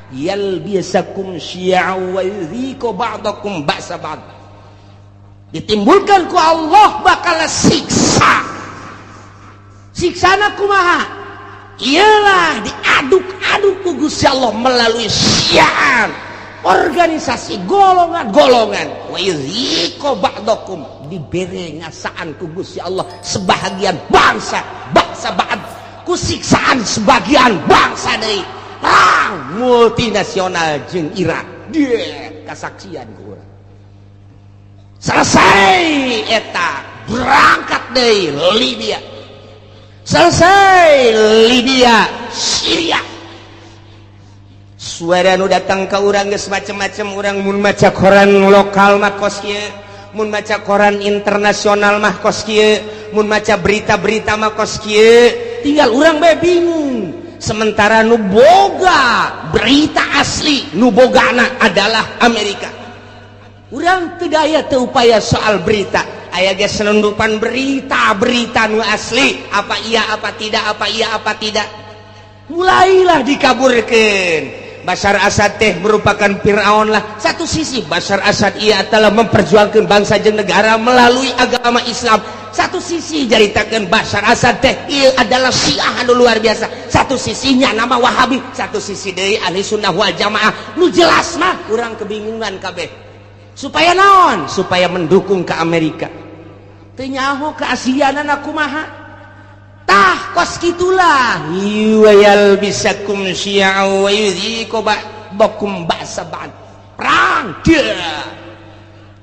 Yalbisakum syi'a wa yudhiku ba'dakum ba'sa ba'd. Ditimbulkan ku Allah bakal siksa. Siksana kumaha? Iyalah diaduk-aduk ku Gusti Allah melalui syi'an, organisasi golongan-golongan. Wa yudhiku ba'dakum, dibere ngasaan ku Gusti Allah sebahagian bangsa, bangsa ba'd, ku siksaan sebagian bangsa deui. Perang multinasional jeung Irak. Dia kasaksian ku urang. Selesai eta berangkat deui Libya. Selesai Libya, Syria. Suara nu datang ke urang geus macem-macem. Urang mun maca koran lokal mah kos kieu, mun maca koran internasional mah kos kieu, mun maca berita-berita mah kos kieu, tinggal urang bae bingung. Sementara nu boga berita asli, nu bogana adalah Amerika. Urang tidak aya teu upaya soal berita, aya ge selundupan berita-berita nu asli, apa iya apa tidak, apa iya apa tidak. Mulailah dikaburkan. Bashar Assad teh merupakan Fir'aun lah. Satu sisi Bashar Assad ia telah memperjuangkan bangsa jeung negara melalui agama Islam. Satu sisi jaritakan Bashar Assad teh ia adalah Syiah anu luar biasa. Satu sisinya nama Wahabi, satu sisi deui ahli sunnah wal jamaah. Nu jelas mah urang kebingungan kabeh. Supaya naon? Supaya mendukung ke Amerika. Teu nyaho ke Asiana kumaha. Tah kos kitulah yalbisakum syi'a wa yudhiku ba'dakum ba'sa ba'd. Perang dia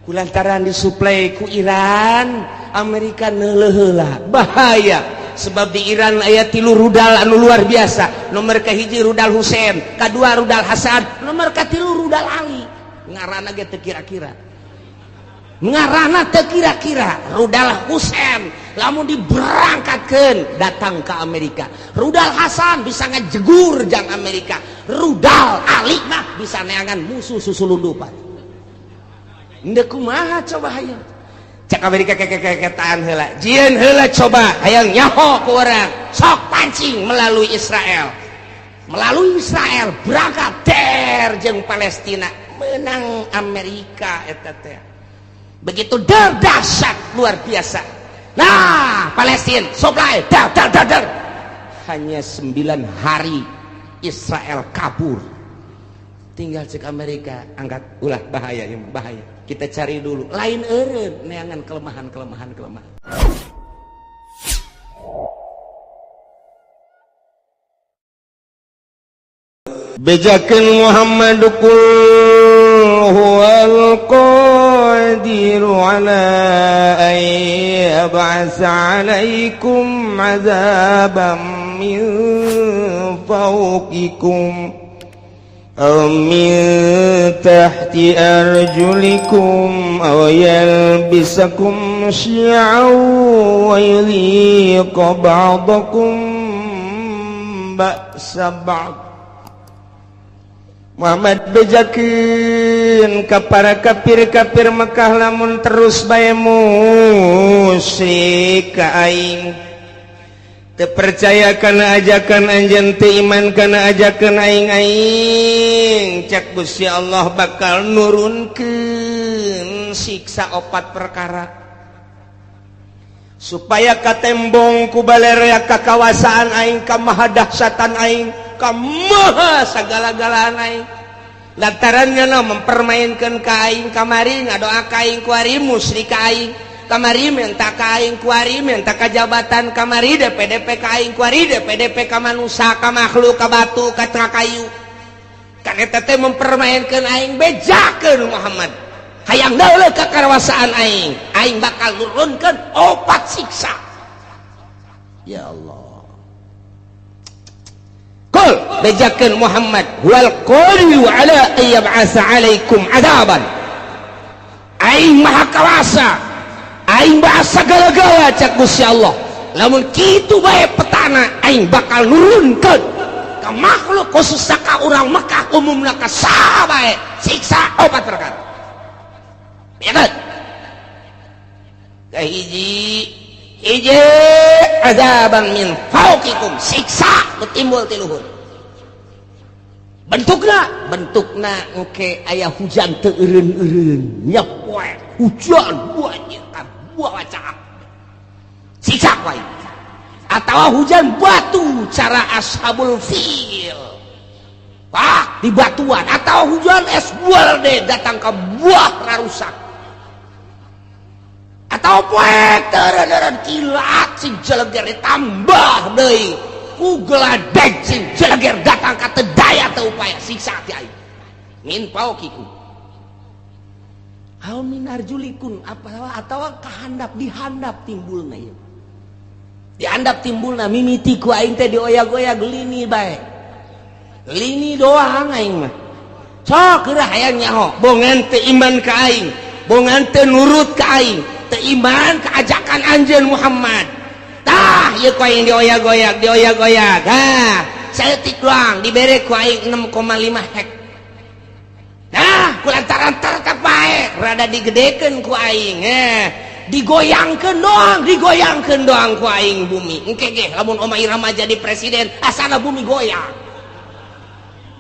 kulantaran disuplai ku Iran, Amerika neuleuh heula bahaya, sebab di Iran aya tilu rudal anu luar biasa. Nomor kahiji rudal Husain, kadua rudal Hasan, nomor katilu rudal Ali. Ngaranna ge teu kira-kira, ngaranna teu kira-kira. Rudal Husain lamun diberangkatkan datang ke Amerika, rudal Hasan bisa ngejegur jang Amerika, rudal Ali mah bisa neangan musuh susulundupan. Ndek kumaha coba hayang cek Amerika kekekeketaan heula, jieun heula coba hayang nyaho ku urang, sok pancing melalui Israel. Melalui Israel berangkat der jeung Palestina, menang Amerika eta teh. Begitu der, dahsyat luar biasa. Nah, Palestina supply dar dar dar dar. Hanya 9 hari Israel kabur. Tinggal cek Amerika angkat ulah, bahaya ya, bahaya. Kita cari dulu lain eureun neangan kelemahan kelemahan kelemahan. Bejakeun Muhammad, qul huwal qadiru ala an yab'atsa 'alaikum 'adzaban min fawqikum aw min tahti arjulikum aw yalbisakum syi'an wa yudhiqa ba'dakum ba'sa ba'd. Muhammad, bejakeun ka para kafir-kafir Mekah, lamun terus bae musyrik ka aing, teu percaya kana ajakan anjeun, teu iman kana ajakan aing, aing cak Gusti Allah bakal nurunkeun siksa opat perkara supaya katembong ku balerea kakawasaan aing, ka mahadahsyatan aing, ka maha sagala-galaan aing. Lantarannya no mempermainkan ka aing, kamari ngadoa ka aing kuari, musyrik ka aing kamari, minta ka aing kuari, minta ka jabatan kamari, DPDP ka aing kuari, DPDP ka manusia, ka makhluk, ka batu, ka kayu. Kan eta teh mempermainkan aing. Bejakeun Muhammad, hayang dauleuh kakarawasaan aing, aing bakal nurunkeun opat siksa. Ya Allah. Qul, bejakeun Muhammad, wal qadiru ala an yab'atsa 'alaikum 'adzaban, aing maha kawasa, aing bahasa segala-gala cak Gusti Allah. Lamun kitu bae petana, aing bakal nurunkeun ka makhluk, khususna ka urang Mekah, umumna ka saha bae, siksa opat perkara. Ya kan? Kahiji hiji, azaban min fauqikum, siksa nu timbul ti luhur. Bentukna bentukna oke aya hujan teu eureun-eureun nya poe hujan banyak buah cak siksa wae atawa hujan batu cara ashabul fil wah di batuan atau hujan es buah datang ke buah rarusak atau poe teureun-eureun kilat sing jeleger ditambah deui ku geladeg sing jeleger datang ka teu daya teu upaya siksa ti aing min fauqikum aw min arjulikum apa atawa kahandap dihandap timbulna ieu dihandap timbulna mimiti ku aing teh dioyag-oyag lini bae lini doang aing mah sok geura hayang nyaho bongan teu iman ka aing bongan teu nurut ka aing teu iman ka ajakan anjeun Muhammad tah ieu ku aing dioyag-oyag dioyag-oyag ha saeutik doang dibere ku aing 6,5 hek nah ku lantaran tetep bae rada digedekeun ku aing digoyangkeun doang ku aing bumi engke ge lamun Oma Irama jadi presiden asana bumi goyang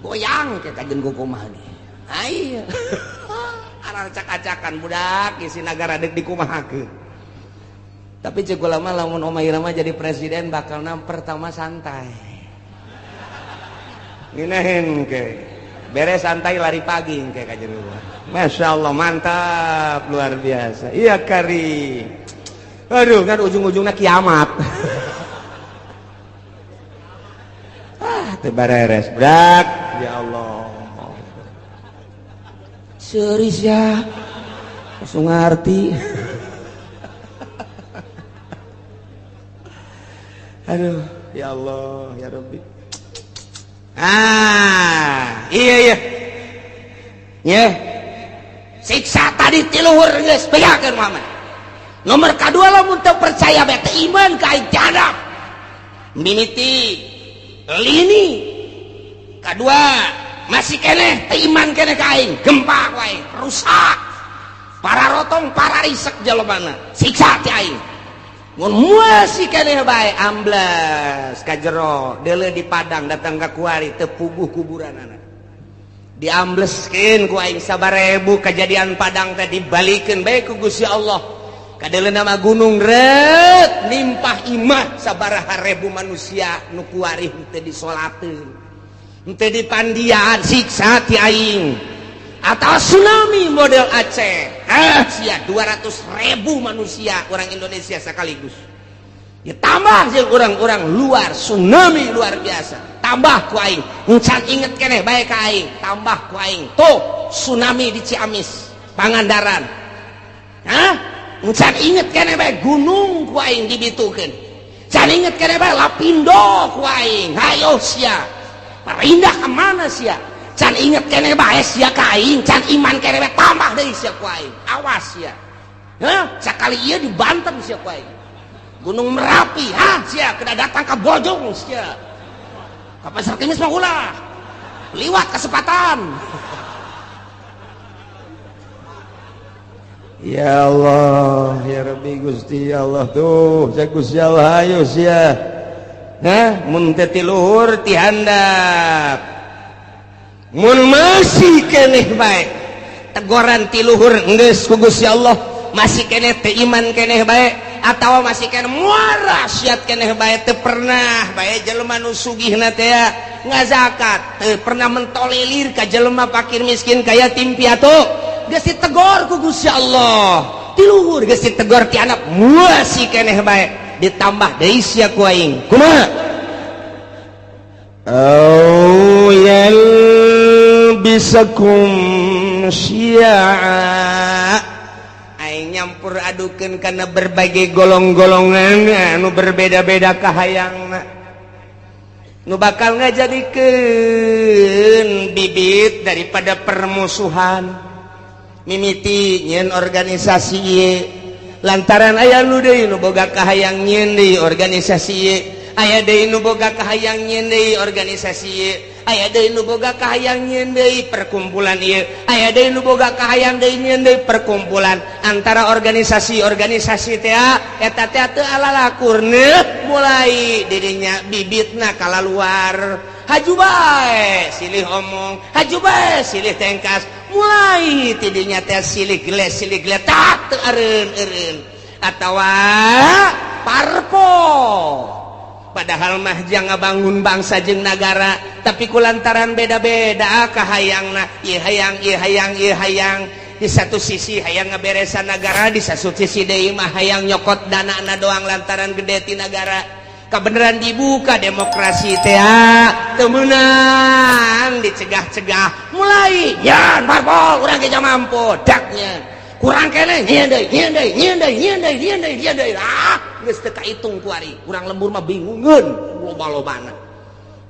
goyang ke kajen kumaha nih ayo acak-acakan budak isi nagara dek dikumahakeun tapi cek ulama lamun Oma Irama jadi presiden bakalna pertama santai ngeunaheun ke beres santai lari pagi ke kajen Masya Allah mantap luar biasa iya kari aduh kan ujung-ujungnya kiamat ah teu bareres budak ya Allah serius ya langsung ngerti aduh ya Allah ya Rabbi ah iya iya ya siksa tadi tiluhur geus bejakeun Muhammad nomor kadua lamun teu percaya bae teu iman ka aing jadap mimiti lini kadua masih keneh teu iman keneh ka aing gempa ku aing rusak para rotong para risek jalmana siksa ti aing mun masih keneh bae ambles ka jero deuleu di Padang datang ka kuari teu puguh kuburanana diambleskeun ku aing sabarebu kejadian Padang teh dibalikeun bae ku Gusti Allah kadeuleu nama gunung reut nimpah imah sabaraha ribu manusia nu kuari teu disolateun henteu dipandian siksa ti aing atau tsunami model Aceh ah sia 200.000 manusia orang Indonesia sekaligus ya tambah jeung orang-orang luar tsunami luar biasa tambah ku aing encan inget keneh bae ka aing tambah ku aing tuh tsunami di Ciamis Pangandaran hah encan inget keneh bae gunung ku aing dibitukeun can inget keneh bae Lapindo ku aing hayo sia pindah ke mana sia can inget keneh bae sia ka aing can iman keneh bae tambah deui sia ku aing awas sia hah sakali ieu di Banten sia ku aing Gunung Merapi ha sia kena datang ka Bojong sia ka Pasar Kemis mah ulah liwat kesempatan ya Allah ya Rabbi Gusti ya Allah tuh cek Gusti Allah ayo sia nah mun teh ti luhur ti handap mun masih keneh bae tegoran ti luhur geus ku Gusti Allah masih keneh teu iman keneh bae atawa masih keneh muara siat keneh bae teu pernah bae jelema nu sugihna teh ngazakat teu pernah mentolerir ka jelema fakir miskin ka yatim piatu geus ditegor ku Gusti Allah ti luhur geus ditegor ti handap masih keneh bae ditambah deui sia ku aing kumaha au yalbisakum syi'a aing nyampur adukeun kana berbagai golong-golongan anu berbeda-beda kahayangna nu bakal ngajadikeun bibit daripada permusuhan mimiti nyeun organisasi ieu lantaran aya nu deui nu boga kahayang nyeun deui organisasi ieu aya deui nu boga kahayang nyeun deui organisasi ieu aya deui nu boga kahayang nyeun deui perkumpulan ieu aya deui nu boga kahayang deui nyeun deui perkumpulan antara organisasi-organisasi teh eta teh teu alalakur mulai dirinya bibitna kalaluar Haju bae silih omong, haju bae silih tengkas, mulai tidinya teh silih geles silih geletak teu eureun-eureun atawa parpol. Padahal mah jangan bangun bangsa jeung nagara, tapi kulantaran beda-beda kahayangna, ieu hayang ieu hayang ieu hayang. Di satu sisi hayang ngaberesan negara, di satu sisi deui mah hayang nyokot dana na doang lantaran gede ti nagara. Kebenaran dibuka demokrasi teh teu meunang dicegah-cegah, mulai nyan parpol urang ge mampu daknya kurang keneh nyieun deui nyieun deui nyieun deui nyieun deui nyieun deui nyieun deui, ah geus teu kaitung kuari urang lembur mah bingungeun loba-lobana.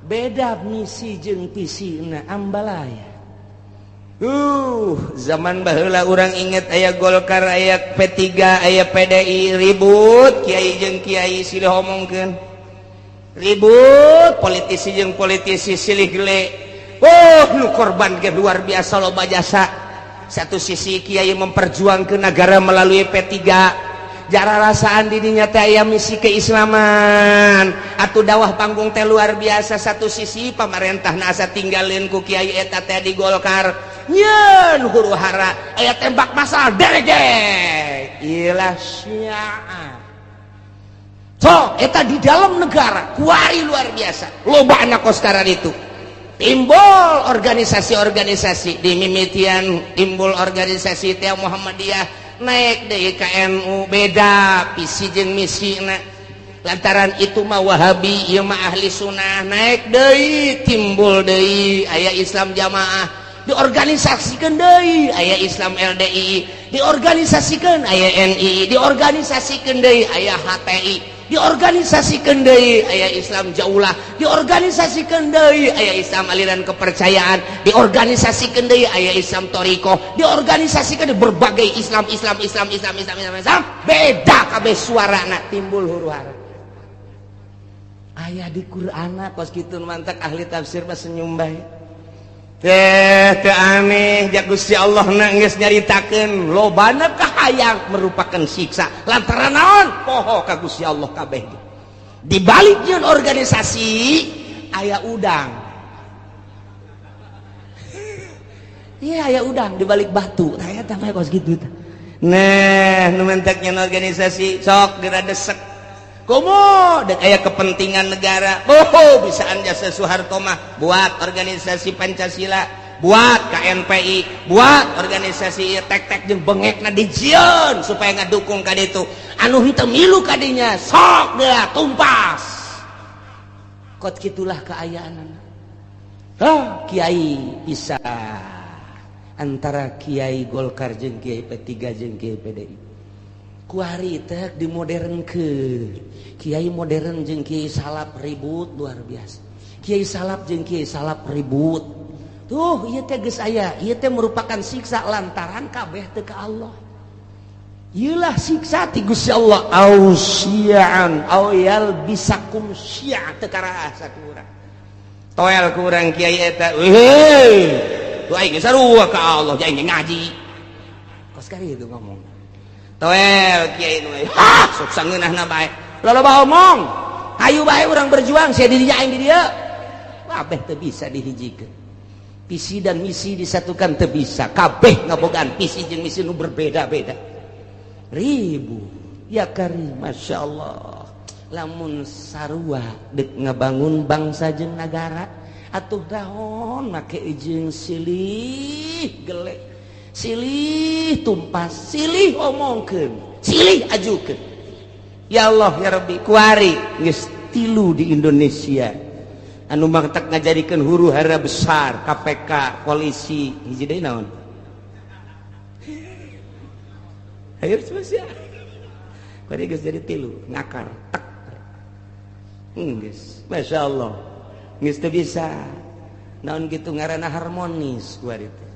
Beda misi jeung visina ambalaya. Zaman baheula urang inget aya Golkar, aya P3, aya PDI ribut, kiai jeung kiai silih omongkeun. Ribut politisi jeung politisi silih gele. Oh, nu korban ge luar biasa loba jasa. Satu sisi kiai memperjuangkeun negara melalui P3, jara rasaan didinya teh aya misi keislaman atuh dawah panggung teh luar biasa. Satu sisi pamarentah asa tinggalin ku kiai eta teh di Golkar nyeun huru hara aya tembak masal derege ilah syiah. So eta di dalam negara kuari luar biasa loba anak kos itu timbul organisasi-organisasi di mimitian, timbul organisasi teh Muhammadiyah, naik deui ka NU, beda visi jeung misi na lantaran itu mah Wahabi ieu mah ahli sunnah, naik deui timbul deui aya Islam jamaah, diorganisasikeun deui aya Islam LDI, diorganisasikeun aya NI, diorganisasikeun deui aya HTI, diorganisasikeun deui aya Islam Jaulah, diorganisasikeun deui aya Islam aliran kepercayaan, diorganisasikeun deui aya Islam thoriqoh, diorganisasikeun berbagai Islam Islam Islam Islam Islam Islam Islam, beda kabeh suarana timbul huru hara. Aya di Qur'ana kos kitu, mantak ahli tafsir mah senyum bae teh teu aneh ja Gusti Allah na geus nyaritakeun lobana kahayang merupakan siksa lantaran naon poho ka Gusti Allah kabeh. Di balik nyeun organisasi aya udang, iya aya udang di balik batu tah eta mah kos kitu tah. Nah nu mentek nyeun organisasi sok geura desek komo dek aya kepentingan negara. Oh bisaan jasa Soeharto mah buat organisasi Pancasila, buat KNPI, buat organisasi tek-tek jeung bengekna dijieun supaya ngadukung ka ditu anu henteu milu kadinya sok geura tumpas. Kot kitulah keayaanana. Hah, kiai bisa antara kiai Golkar jeung kiai P3 jeung kiai PDI kuari teh dimodernkeun. Kiai modern jeung kiai salaf ribut luar biasa, kiai salaf jeung kiai salaf ribut tuh. Ieu teh geus aya, ieu teh merupakan siksa lantaran kabeh teu ka Allah. Ieulah siksa ti Gusti Allah au syi'an au yalbisakum syi'a teu karasa ku urang toel ku urang kiai eta heuh tuh aing sarua ka Allah aing ngaji kos kari itu ngomong toel kiai nu ha sok sangeunahna bae loba omong hayu bae urang berjuang sia di dinya aing di dieu kabeh teu bisa dihijikeun. Visi dan misi disatukan teu bisa, kabeh ngabogaan visi jeung misi nu berbeda-beda ribu ya karim. Masya Allah lamun sarua dek ngabangun bangsa jeung nagara atuh dahon make jeung silih gelek silih tumpas silih omongkeun silih ajukeun. Ya Allah ya Rabbi kuari geus tilu di Indonesia anu mangtak ngajadikeun huru hara besar KPK polisi hiji deui naon hayu sia kuari geus jadi tilu ngakar tek geus Masya Allah geus teu bisa naon kitu ngaranna harmonis kuari teh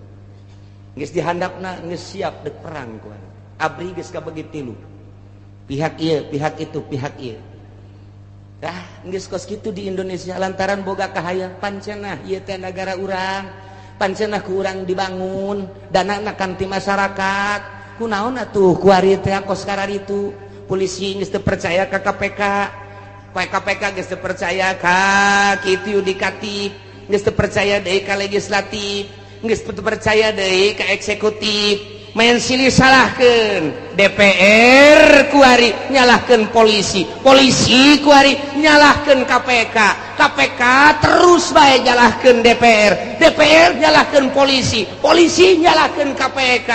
geus dihandapna geus siap dek perang kuari abri geus kabagi tilu pihak ieu pihak itu pihak ieu. Dah geus kos kitu di Indonesia lantaran boga kahayang pancenah ieu teh nagara urang, pancenah ku urang dibangun danana kan ti masyarakat kunaon atuh kuari teh kos kararitu polisi geus teu percaya ka KPK. Poe KPK geus teu percaya ka kitu yudikatif, geus teu percaya deui ka legislatif, geus teu percaya deui ka eksekutif. Main silih salahkeun DPR kuari nyalahkeun polisi, polisi kuari nyalahkeun KPK, KPK terus bae nyalahkeun DPR, DPR nyalahkeun polisi, polisi nyalahkeun KPK.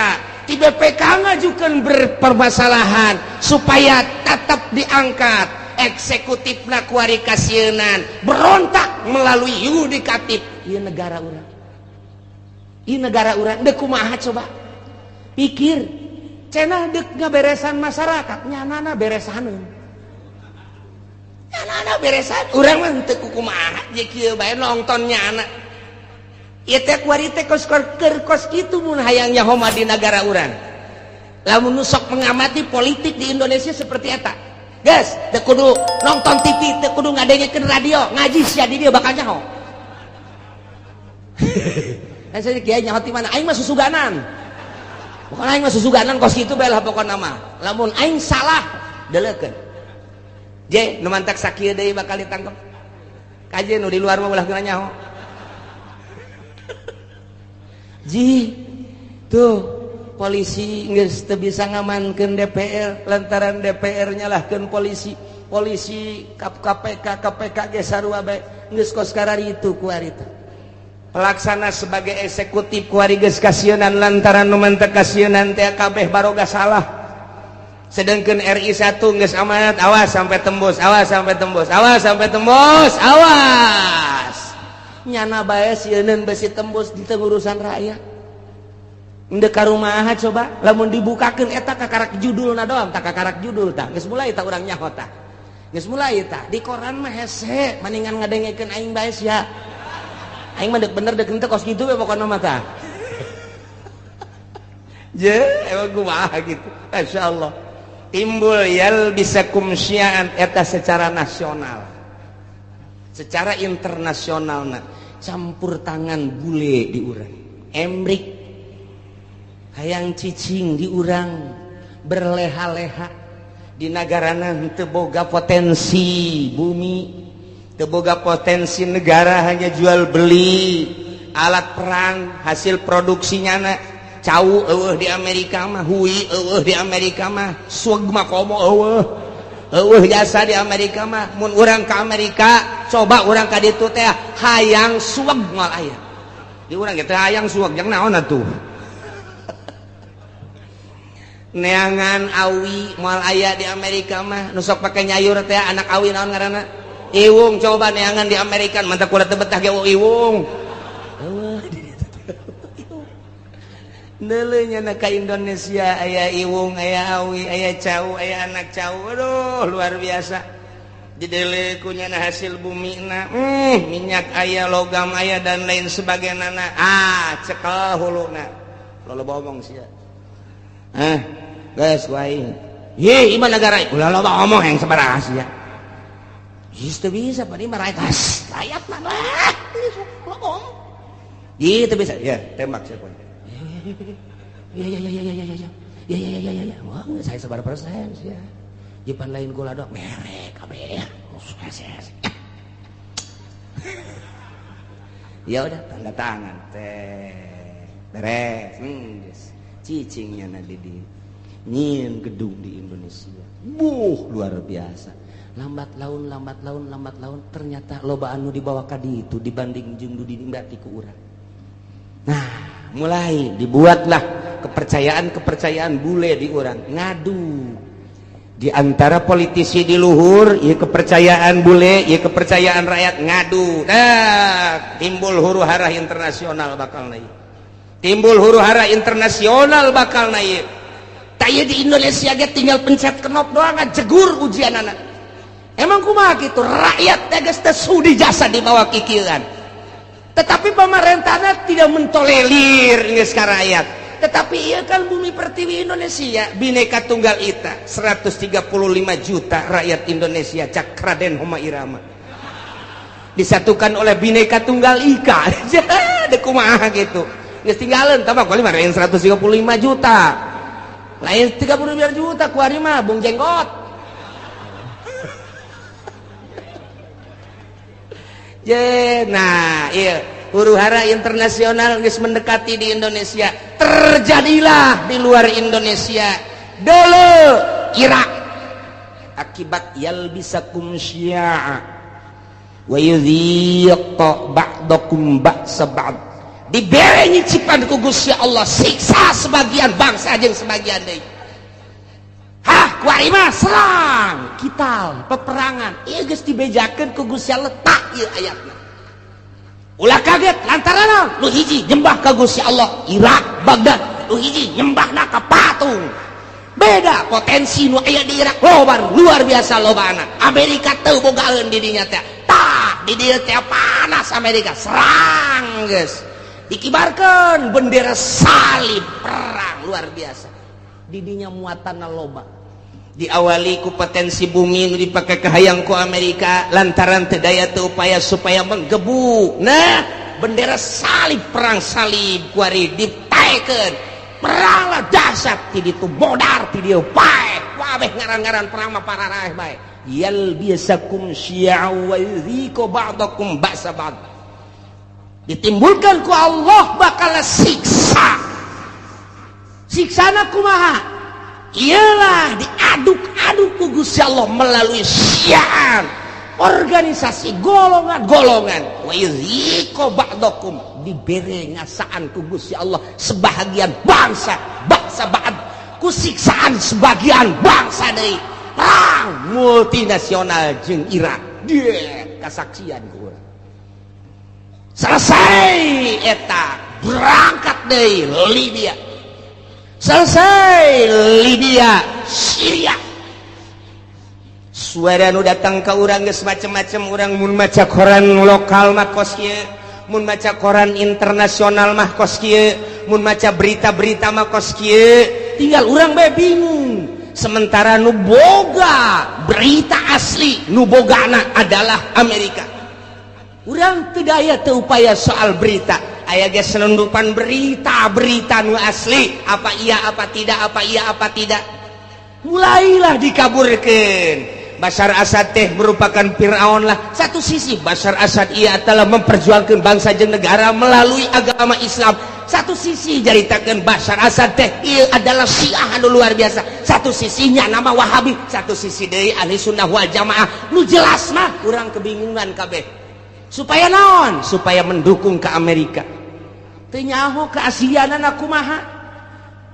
Di BPK ngajukan berpermasalahan supaya tetap diangkat. Eksekutif kuari kasieunan berontak melalui yudikatif. Ieu negara urang, ieu negara urang deuk kumaha coba pikir. Cenah deuk ngaberesan masyarakat, nyanana beresaneun, nyanana beresan. Urang mah teu kumaha je kieu bae nonton nyana. Ieu teh kuari teh kos keur kos kitu mun hayang nyaho mah di negara urang. Lamun nu sok mengamati politik di Indonesia seperti eta. Guys, teu kudu nonton TV, teu kudu ngadengekeun radio, ngaji sia di dieu bakal nyaho. Kan saya kiai nyaho ti mana? Aing mah susuganan. Pokoknya aing mah susuganan kos kitu bae lah pokona mah. Lamun aing salah, deleukeun. Je, nu mantak sakieu deui bakal ditangkep. Kaje nu di luar mah ulah geuna nyaho. Ji, tuh polisi geus teu bisa ngamankeun DPR lantaran DPR nyalahkeun polisi, polisi KPK, KPK ge sarua bae geus kos kararitu kuari teh. Pelaksana sebagai eksekutif kuari geus kasieunan lantaran nu mantek kasieunan teh kabeh baroga salah. Sedangkan RI 1 geus amanat, awas sampai tembus, awas sampai tembus, awas sampai tembus, awas. Nyana bae sieuneun besi tembus di urusan rakyat. Ndek ka rumaha coba lamun dibukakeun eta kakarak judulna doang, tak kakarak judul tah geus mulai tah urang nyaho tah. Geus mulai tah di koran mah hese maningan ngadengekeun aing bae sia. Aing mah deuk bener deuk henteu kos kitu we pokona mah tah. Je, emang kumaha gitu. Masyaallah. Timbul yal bisa kumsiaan eta secara nasional. Secara internasional na campur tangan bule di urang. Emrik hayang cicing di urang berleha-leha di nagarana teu boga potensi bumi, teu boga potensi negara, hanya jual beli alat perang hasil produksinya na. Cau eueuh di Amerika mah, hui eueuh di Amerika mah, sueg mah komo eueuh, eueuh jasa di Amerika mah. Mun urang ka Amerika coba urang ka ditu teh hayang sueg moal aya. Di urang ge teh hayang sueg jang naon atuh. Neangan awi moal aya di Amerika mah. Nu sok pake nyayur teh anak awi naon ngaranna? Iwung. Coba neangan di Amerika mantap kula teu betah ge iwung. Eueuh di ditu teh. Deuleu nya ka Indonesia aya iwung, aya awi, aya cau, aya anak cau. Aduh, luar biasa. Dideuleu ku nyana hasil bumi na, minyak aya, logam aya dan lain sebagainya. Ah, cekel huluna. Loba omong sia. Ah, geus ku aing. Ye, ieu negara ulah loba omong yang sabaraha sia. Geus teu bisa pan ieu mah rakyat, rakyat mah lah. Loba omong. Ieu teu bisa. Ya, tembak sia. Ya ya ya ya ya ya ya. Ya ya ya ya ya. Wah, saya sabar persen sia. Jepan lain gula dok merek kabeh. Ya udah tanda tangan teh. Beres. Geus. Cicingnya na di nyieun gedung di Indonesia. Buh, luar biasa. Lambat laun, lambat laun, lambat laun ternyata loba anu dibawa ka ditu dibanding jeung nu dinikmati ku urang. Nah, mulai dibuatlah kepercayaan-kepercayaan bule di urang. Ngadu di antara politisi di luhur, ieu kepercayaan bule, ieu kepercayaan rakyat ngadu. Nah, timbul huru hara internasional bakal naik. Timbul huru hara internasional bakal naik. Tah ieu di Indonesia ge tinggal pencet knop doang jegur ujian anak. Emang kumaha kitu rakyat teh geus teu sudi jasa dibawa kikieuan. Tetapi pemerintahnya tidak mentolerir geus ka rakyat. Tetapi iya kan bumi pertiwi Indonesia Bhinneka Tunggal Ika 135 juta rakyat Indonesia cak Raden Rhoma Irama disatukan oleh Bhinneka Tunggal Ika. Dek kumaha gitu geus tinggalan tambah kali mah 135 juta lain 35 juta kuari mah Bung Jenggot. Je, nah iya huru hara internasional geus mendekati di Indonesia, terjadilah di luar Indonesia dulu Irak akibat yalbisakum syi'a wa yudhiq ba'dakum ba'sa ba'd, dibere nyicipan ku Gusti Allah siksa sebagian bangsa jeung sebagian deui. Hah, kuari mah serang kital peperangan ieu geus dibejakeun ku Gusti Allah tak ieu ayatna. Ulah kaget lantaran naon? Nu hiji nyembah ka Gusti Allah Irak Baghdad, nu hiji nyembahna ka patung. Beda potensi nu aya di Irak loba luar biasa lobana. Amerika teu bogaeun di dinya teh. Tah di dieu teh panas Amerika serang geus. Dikibarkeun bendera salib perang luar biasa. Di dinya muatanna loba. Diawali ku potensi bumi nu dipake kahayang ku Amerika lantaran teu daya teu upaya supaya menggebu. Nah, bendera salib perang salib kuari ditaekeun. Peranglah dahsyat ti ditu modar ti dieu paeh. Kabeh ngaran-ngaran perang mah pararaeh bae. Yalbisakum syi'a wa yudhiqu ba'dakum ba'sa ba'd. Ditimbulkan ku Allah bakal siksa. Siksana kumaha? Iyalah diaduk-aduk ku Gusti Allah melalui syi'an organisasi golongan-golongan wa yudhiqu ba'dakum, dibere ngasaan ku Gusti Allah sebahagian bangsa bangsa ba'd ku siksaan sebagian bangsa deui. Perang multinasional jeung Irak dia kasaksian ku urang. Selesai eta berangkat deui Libya, selesai Libya Syria. Suara nu datang ke urang geus macem-macem. Urang mun maca koran lokal mah kos kieu, mun maca koran internasional mah kos kieu, mun maca berita-berita mah kos kieu, tinggal urang bae bingung. Sementara nu boga berita asli nu bogana adalah Amerika. Urang teu daya teu upaya soal berita. Aya ge selundupan berita-berita nu asli apa iya apa tidak, apa iya apa tidak. Mulailah dikaburkan. Bashar Assad teh merupakan Fir'aun lah. Satu sisi Bashar Assad ia telah memperjuangkan bangsa jeung negara melalui agama Islam. Satu sisi jaritakeun Bashar Assad teh ieu adalah Syiah anu luar biasa. Satu sisinya nama Wahabi, satu sisi deui ahli sunnah wal jamaah. Nu jelas mah urang kebingungan kabeh. Supaya naon? Supaya mendukung ke Amerika. Teu nyaho ke Asiana kumaha.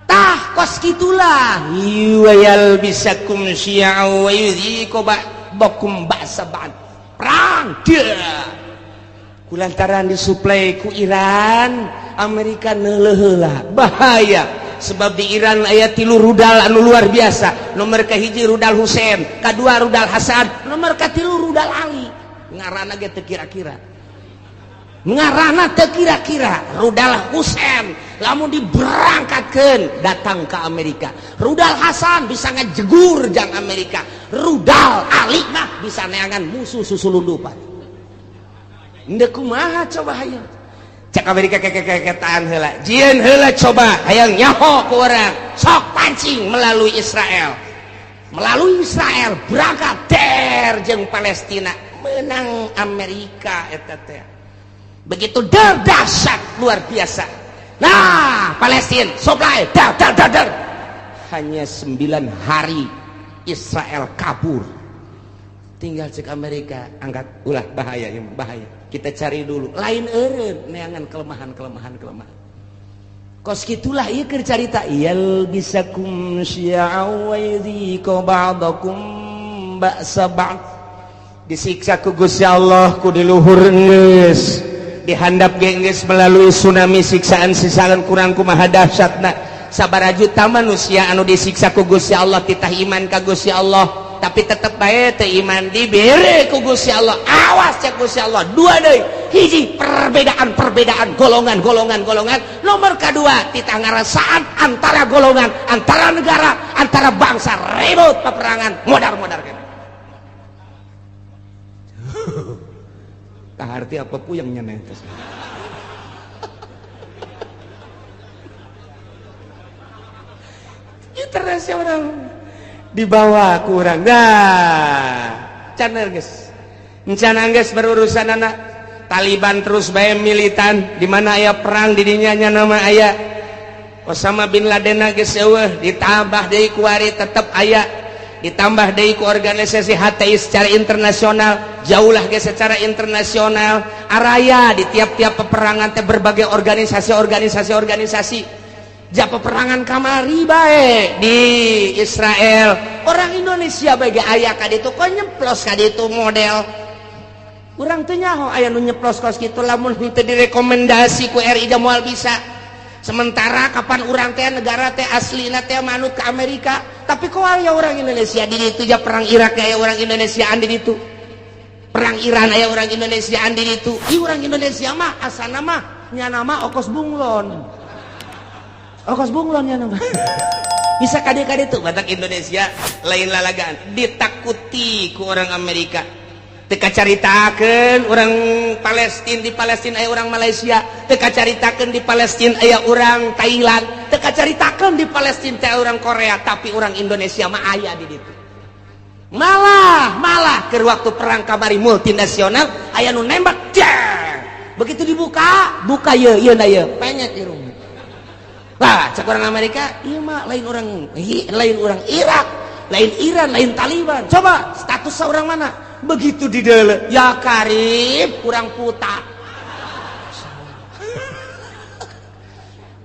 Tah kos kitulah. Yalbisakum syi'a wa yudhiqu ba'dakum ba'sa ba'd. Perang dia. Kulantaran disuplai ku Iran, Amerika neuleuh heula. Bahaya. Sebab di Iran aya 3 rudal anu luar biasa. Nomor kahiji rudal Husein, kadua rudal Hasan, nomor katilu rudal Ali. Ngaranna ge teu kira-kira. Ngaranna teu kira-kira. Rudal Husein lamun diberangkatkeun datang ke Amerika. Rudal Hasan bisa ngejegur jang Amerika. Rudal Ali mah bisa neangan musuh susulundupan. Ndek kumaha coba hayang. Cek Amerika kekekeketaan heula. Jieun heula coba hayang nyaho ku urang. Sok pancing melalui Israel. Melalui Israel berangkat der jeung Palestina, menang Amerika eta teh. Begitu der dahsyat luar biasa. Nah, Palestina supply dar dar dar dar. Hanya 9 hari Israel kabur. Tinggal cek Amerika angkat ulah bahaya ya bahaya. Kita cari dulu. Lain eureun neangan kelemahan-kelemahan kelemahan. Kos kitulah ieu keur carita yalbisakum syi'a wa yudhiqu ba'dakum ba'sa ba'd. Disiksa ku Gusti Allah ku di luhur geus, dihandap ge geus melalui tsunami siksaan-siksaan kurang kumaha dahsyatna. Sabaraha juta manusia anu disiksa ku Gusti Allah titah iman ka Gusti Allah, tapi tetep bae teu iman dibere ku Gusti Allah. Awas cek Gusti Allah dua deui, hiji perbedaan-perbedaan golongan-golongan golongan, nomor kedua titah ngarasaan antara golongan, antara negara, antara bangsa, ribut peperangan modar-modar kan. Kaharti apa puyeng nya teh. Internasional dibawa kurang dah. Can geus. Encan geus berurusan anak. Taliban terus bae militan di mana aya perang di dinya nya nama aya Osama bin Laden geus eueuh ditambah deui kuari tetep aya ditambah deui ku organisasi HTI secara internasional jauhlah ge secara internasional araya di tiap-tiap peperangan teh berbagai organisasi organisasi organisasi ja peperangan kamari bae di Israel orang Indonesia bae ge aya ka ditu kok nyeplos ka ditu model urang teu nyaho aya nu nyeplos kos kitu lamun henteu direkomendasi ku RI da moal bisa. Sementara kapan urang teh negara teh aslina teh manut ke Amerika, tapi kok aya orang Indonesia di ditu ja perang Irak aya orang Indonesiaan di ditu. Perang Iran aya orang Indonesiaan di ditu. Ih orang Indonesia mah asana mah nyana mah okos bunglon. Okos bunglon nyana mah. Bisa kade-kade tuh batak Indonesia lain lalagaan ditakuti ku orang Amerika. Teu kacaritakeun orang Palestina di Palestina aya orang Malaysia, teu kacaritakeun di Palestina aya orang Thailand, teu kacaritakeun di Palestina teh orang Korea, tapi orang Indonesia mah aya di ditu. Malah malah keur waktu perang kamari multinasional aya nu nembak jeng. Begitu dibuka, buka ye ieu na ye, penyet irung. Lah, cek orang Amerika, ieu mah lain orang Irak, lain Iran, lain Taliban. Coba status orang mana? Begitu di dalam ya karib kurang puta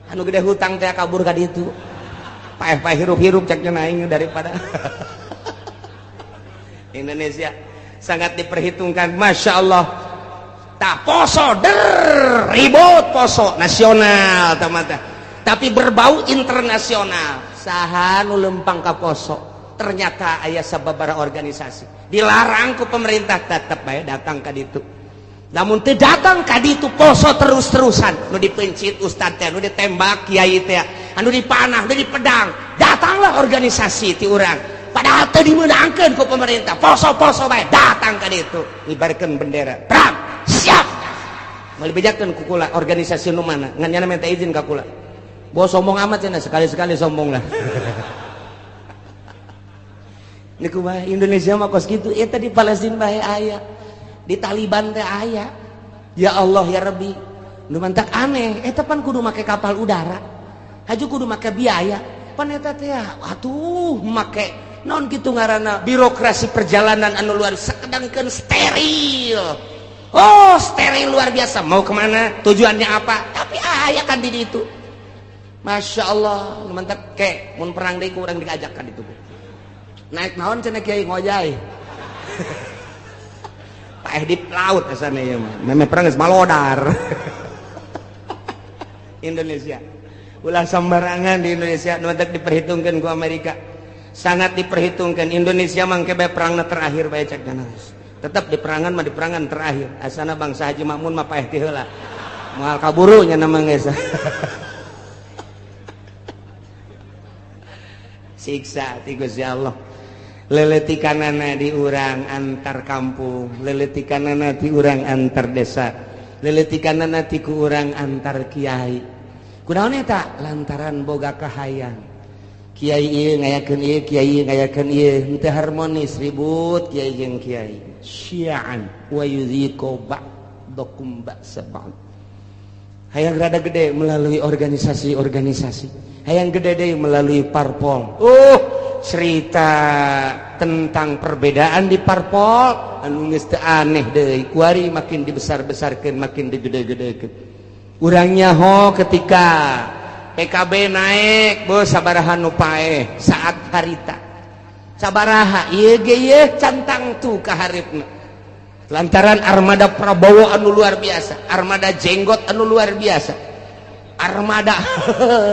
anu gede hutang teh kabur ka ditu paeh-paeh hirup-hirup ceknya naing daripada Indonesia sangat diperhitungkan. Masya Allah tak poso der ribut poso nasional tamata tapi berbau internasional saha nu lempang ka poso ternyata aya sababaraha organisasi dilarang ku pemerintah tetep bae datang ka ditu. Lamun teu datang ka ditu poso terus-terusan nu dipencit ustad teh, nu ditembak kiai teh, anu dipanah, nu dipedang, datanglah organisasi ti urang padahal teu dimeunangkeun ku pemerintah poso-poso bae datang ka ditu ngibarkeun bendera perang siap moal dibejakeun ku kula organisasi nu mana ngan nyana minta izin ka kula bos sombong amat cenah sekali-sekali sombong lah. Niku bae Indonesia mah kos kitu eta di Palestina bae aya di Taliban teh aya. Ya Allah ya Rabbi nu mantak aneh eta pan kudu make kapal udara haju kudu make biaya pan eta teh atuh make naon kitu ngaranna birokrasi perjalanan anu luar sakedangkeun steril. Oh steril luar biasa mau kemana tujuannya apa tapi aya kan di ditu. Masya Allah nu mantak ke mun perang deui ku urang diajak ka ditu naik naon cenah kiai ngojay paeh di laut asana ieu mah meme perang geus malodar. Indonesia ulah sembarangan di Indonesia nu mantak diperhitungkeun ku Amerika sangat diperhitungkan. Indonesia mangke bae perangna terakhir bae cek tetap di perangan mah di perangan terakhir asana bangsa Haji Makmun mah paeh ti heula moal kaburu nya nama geus siksa ti Gusti Allah. Leletikanana di urang antar kampung, leletikanana di urang antar desa, leletikanana ti ku urang antar kiai. Kunaon eta? Lantaran boga kahayang. Kiai ieu ngayakeun ieu, kiai ieu ngayakeun ieu, henteu harmonis ribut kiai jeung kiai. Syi'an wa yudhiqu ba'dakum ba'sa ba'd. Hayang rada gede melalui organisasi-organisasi, hayang gede deui melalui parpol. Cerita tentang perbedaan di parpol anu geus teu aneh deui kuari makin dibesar-besarkeun makin digede-gedekeun. Urang nyaho ketika PKB naik bos sabaraha nu paeh saat harita sabaraha ieu ge ieu cantang tu ka haripna lantaran armada Prabowo anu luar biasa, armada jenggot anu luar biasa, armada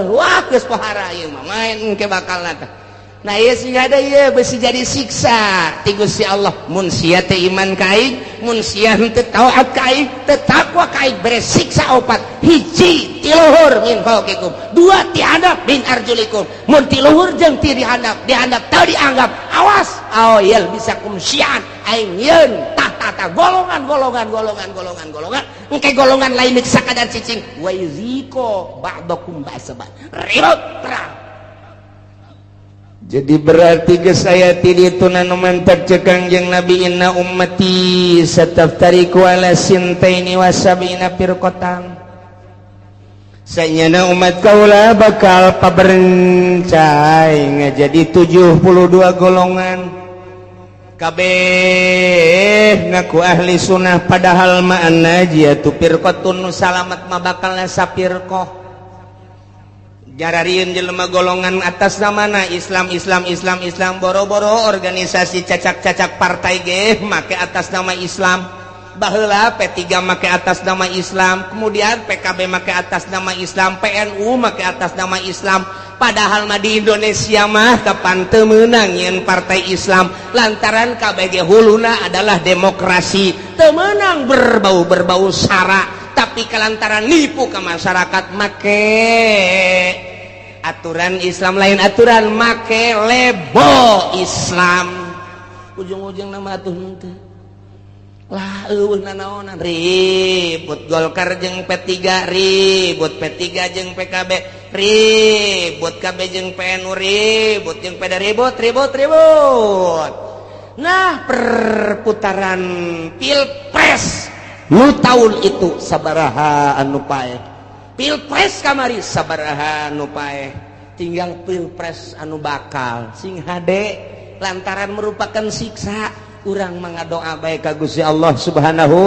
wah geus pohara ieu mah main engke bakal tah. Nah ieu sih ada ieu besi jadi siksa ti Gusti Allah mun sia teh iman ka aing, mun sia henteu taat ka aing, teu takwa ka aing bere siksa opat. Hiji ti luhur min fauqikum, dua ti handap min arjulikum. Mun ti luhur jeung ti dihandap, dihandap teu dianggap awas aoyel bisa kum syian aing yeun tah tah golongan golongan golongan golongan golongan engke golongan lain sakadar cicing wa yuziko ba'dakum ba'sa ba'd ribut perang. Jadi berarti ke saya itu nu mantak cek Kangjeng Nabi, inna ummati sataftariqu ala sintaini wa sab'ina firqatan. Sanyana umat kaula bakal paberencai ngajadi 72 golongan, kabeh ngaku ahli sunnah, padahal mah an-najiyatu firqatun, nu salamat mah bakal sapirqoh. Jararieun jelema golongan atas namana Islam, Islam, Islam, Islam. Boro-boro organisasi cacak-cacak partai ge make atas nama Islam. Baheula P3 make atas nama Islam, kemudian PKB make atas nama Islam, PNU make atas nama Islam. Padahal mah di Indonesia mah kapan teu meunang nyeun partai Islam, lantaran KBG huluna adalah demokrasi, teu meunang berbau-berbau sara. Tapi kelantaran nipu ke masyarakat, make aturan Islam, lain aturan, make label Islam, ujung-ujung nama tuh henteu lah, eueuh nanaonan. Ribut Golkar jeung P3, ribut P3 jeung PKB, ribut KB jeung PNU, ribut jeung PD, ribut, ribut, ribut. Nah, perputaran pilpres nu tahun itu sabaraha anu paeh, pilpres kamari sabaraha anu paeh, tinggal pilpres anu bakal. Sing hade, lantaran merupakan siksa, urang mengadoa bae ka Gusti Allah Subhanahu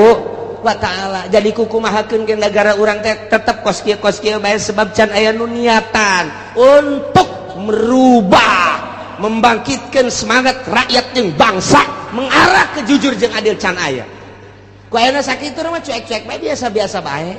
wa Ta'ala. Jadi kukumahakeun ke negara urang teh tetep kos kieu, kos kieu bae, sebab can aya nu niatan untuk merubah, membangkitkan semangat rakyat jeung bangsa mengarah ke jujur jeung adil, can aya. Ku ayeuna sakitu mah cuek-cuek bae, biasa-biasa bae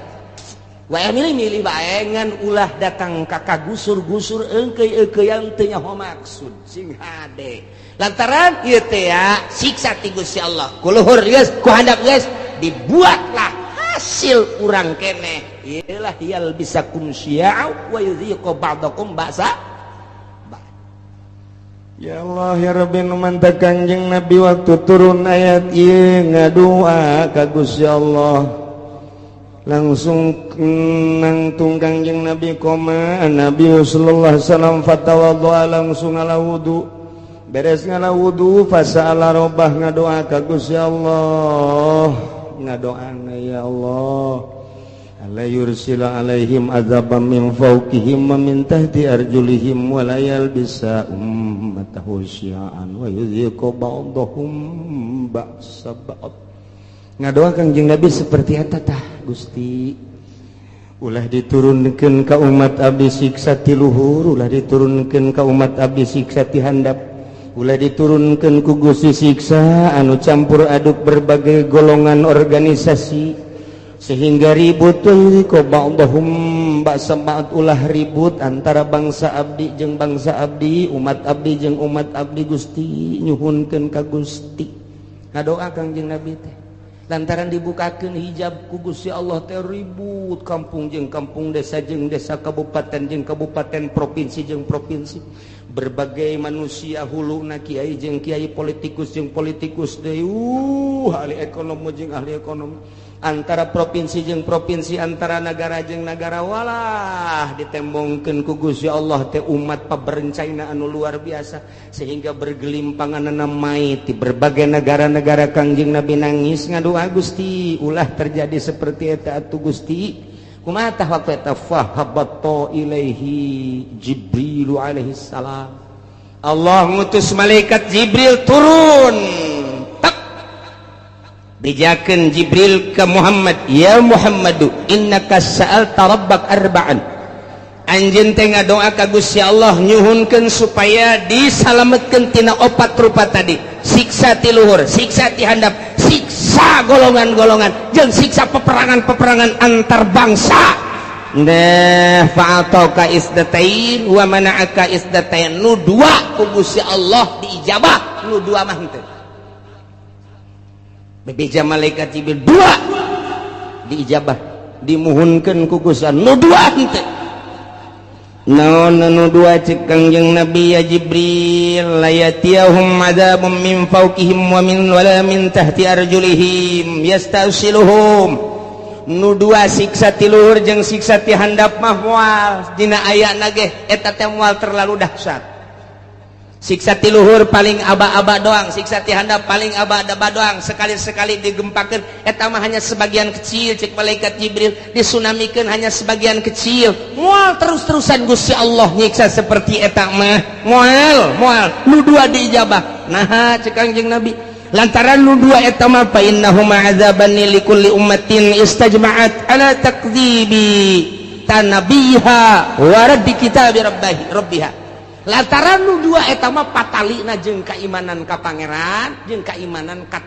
wae, milih-milih bae, ngan ulah datang ka kagusur-gusur, engkeuy-eungkeuyan teu nyaho maksud. Sing hade, lantaran ieu teh ya siksa ti Gusti Allah, ku luhur geus, ku handap geus, dibuatlah hasil urang keneh ieulah, yalbisakum syi'a wa yudhiqu ba'dakum ba'sa. Ya Allah ya Rabbi, nu mantak Kanjeng Nabi waktu turun ayat ieu ngadua ka Gusti Allah, langsung nangtung Kangjeng Nabi, qoma Nabi sallallahu alaihi wasallam fatawaddoa, langsung ngala wudu. Beres ngala wudu, fasa'ala robbah, ngadoa ka Gusti Allah. Ngadoana, ya Allah, alla yursila alaihim azaban min fawqihim wa min tahti arjulihim wa la yalbisa ummatahu syi'an wa yudhiqu ba'dahum ba'sa ba'd. Ngadoa Kangjeng Nabi seperti eta tah, Gusti, ulah diturunkeun ka umat abdi siksa ti luhur, ulah diturunkeun ka umat abdi siksa ti handap, ulah diturunkeun ku Gusti siksa anu campur aduk berbagai golongan organisasi sehingga ribut, ko ba'dahum ba'sa ba'd. Ulah ribut antara bangsa abdi jeung bangsa abdi, umat abdi jeung umat abdi. Gusti, nyuhunkeun ka Gusti. Ngadoa Kangjeng Nabi teh lantaran dibukakeun hijab ku Gusti Allah teh, ribut kampung jeung kampung, desa jeung desa, kabupaten jeung kabupaten, provinsi jeung provinsi, berbagai manusia huluna, kiai jeung kiai, politikus jeung politikus deui, ahli ekonomi jeung ahli ekonomi, antara provinsi jeung provinsi, antara negara jeung negara. Walah, ditembongkeun ku Gusti Allah teh umat paberencaina anu luar biasa sehingga bergelimpangan mayit di berbagai negara-negara. Kangjeng Nabi nangis ngadoa, Gusti, ulah terjadi seperti eta atuh Gusti. Kumaha tah waktu eta? Fahabatta ilaihi Jibril alaihi salam. Allah ngutus malaikat Jibril turun. Bejakeun Jibril ke Muhammad, ya Muhammadu, innaka sa'alta rabbak arba'an. Anjeun teh ngadoa ka Gusti Allah nyuhunkeun supaya disalametkeun tina opat rupa tadi, siksa ti luhur, siksa ti handap, siksa golongan-golongan, jeung siksa peperangan-peperangan antar bangsa. Nah, fa'ataka isdatain wa mana'aka isdatain. Nu dua ku Gusti Allah diijabah, nu dua mah henteu. Bebeja malaikat Jibril, dua diijabah, dimuhunkeun ku Gusti, nu dua henteu. Naon nu dua? Cek Kangjeng Nabi, ya Jibril, la yatiyahum adzabun min fawqihim wa min wala min tahti arjulihim yastasiluhum. Nu dua, siksa ti luhur jeung siksa ti handap mah moal dina ayana ge eta teh moal terlalu dahsyat. Siksa ti luhur paling aba-aba doang, siksa ti handap paling aba-aba doang, sekali-sekali digempakeun eta mah hanya sebagian kecil. Cek malaikat Jibril, disunamikeun hanya sebagian kecil. Moal terus-terusan Gusti Allah nyiksa seperti eta mah, moal, moal. Nu dua diijabah. Nah, cek Kangjeng Nabi, lantaran nu dua eta mah fa innahuma azabani likulli ummatin istajma'at ala takdzibi tanabiha wa raddi kitabi rabbiha rabbiha. Lantaran nu dua eta mah patalina jeung keimanan ka pangeran jeung keimanan ka